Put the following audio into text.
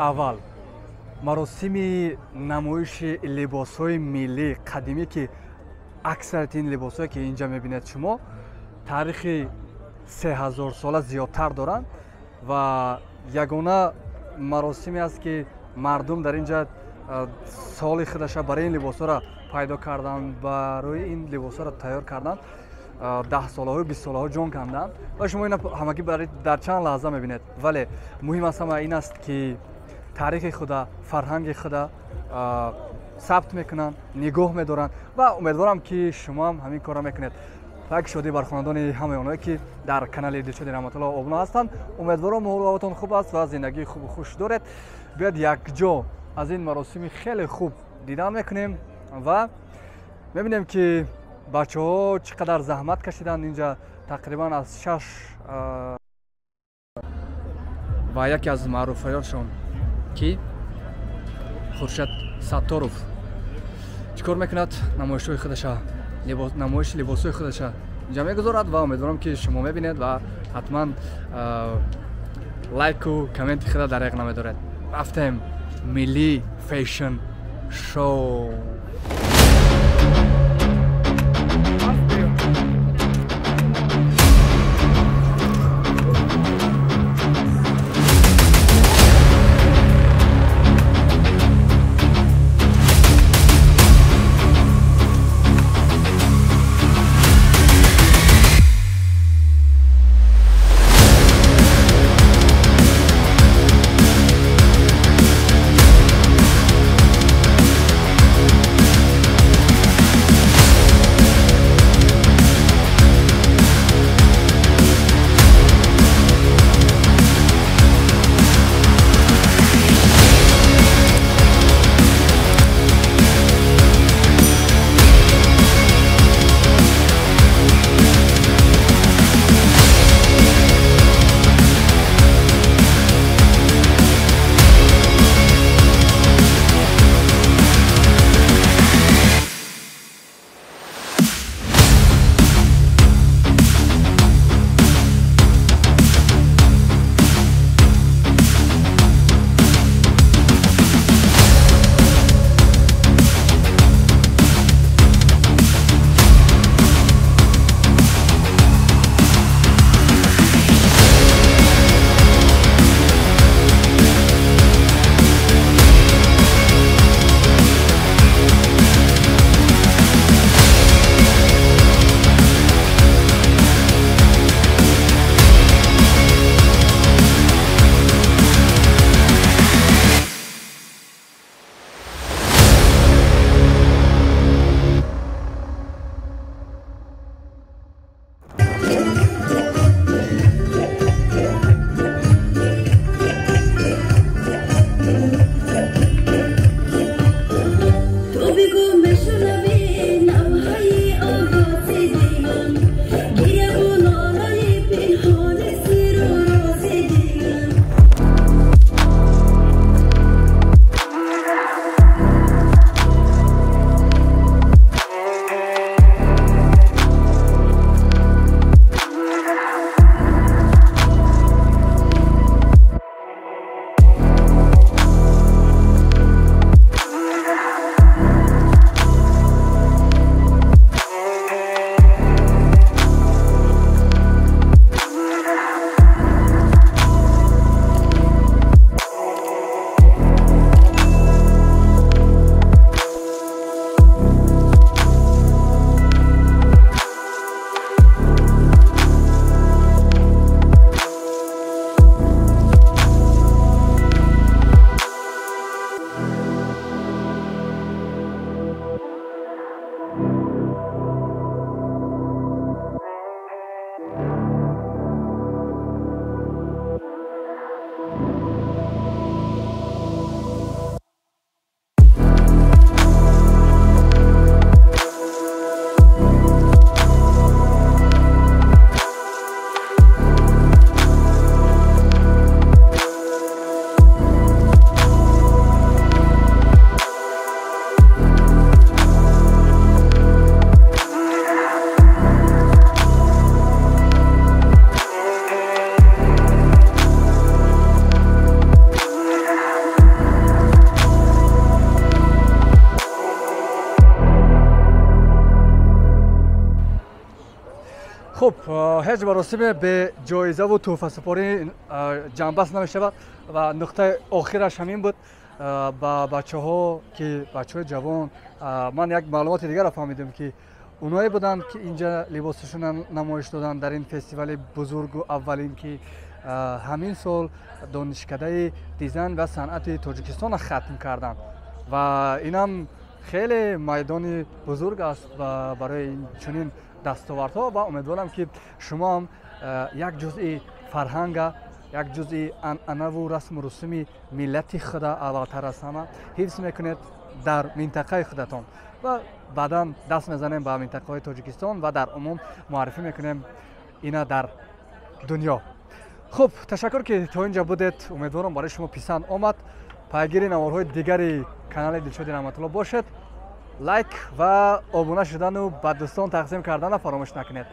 Аввал маросими намоиши либосҳои миллии қадимӣ, ки аксарияти ин либосҳое, ки инҷа мебинед шумо, таърихи 3000 сола зиёдтар доранд ва ягона маросиме аст, ки мардум дар инҷа соли худаша барои ин либосҳоро пайдо карданд, барои ин либосҳоро тайёр карданд, 10 солаҳою 20 солаҳо ҷон канданд. Ва шумо ина ҳамагӣ дар чанд лаҳза мебинед, вале муҳим аз ҳама ин аст, ки таърихи худа, фарҳанги худа сабт мекунанд, нигоҳ медоранд. Ва умедворам, ки шумоам ҳамин корро мекунед. Як шодӣ бар хонадони ҳамаи онҳое, ки дар канали Дилшоди Раҳматулло обуна ҳастанд. Умедворам, ҳолу ҳавотон хуб аст ва зиндагии хубу хуш доред. Биёед, якҷо аз ин маросими хеле хуб дидан мекунем ва мебинем, ки бачаҳо чӣ қадар заҳмат кашиданд. Инҷа тақрибан аз шаш ва яке аз маъруфаёншон, ки Хуршед Сатторов, чӣ кор мекунад? Намоишҳои худаша, намоиши либосҳои худаша инҷа мегузорад. Ва умедворам, ки шумо мебинед ва ҳатман лайку комменти худа дареғ намедоред. Рафтем, миллӣ fashion show. Хуб, ҳеҷ маросиме бе ҷоизаву тӯҳфасупорӣ ҷамъбаст намешавад ва нуқтаи охираш ҳамин буд. Ба бачаҳо, ки бачаҳои ҷавон, ман як маълумоти дигарро фаҳмидам, ки онҳое буданд, ки инҷа либосашонро намоиш доданд дар ин фестивали бузургу аввалин, ки ҳамин сол донишкадаи дизайн ва санъати Тоҷикистонро хатм карданд, ва инам хеле майдони бузург аст барои чунин дастовардҳо. Ва умедворам, ки шумо ҳам як ҷузъи фарҳанга, як ҷузъи анъанаву расму русуми миллати худа аввалтар аз ҳама ҳифз мекунед дар минтақаи худатон, ва баъдан даст мезанем ба минтақаҳои Тоҷикистон ва дар умум муаррифӣ мекунем ина дар дунё. Хуб, ташаккур, ки то ин ҷо будед. Умедворам, барои шумо писанд омад. Пайгири наворҳои дигари канали Дилшоди Раҳматулло бошед. Лайк ва обуна шудану ба дӯстон тақсим кардана фаромӯш накунед.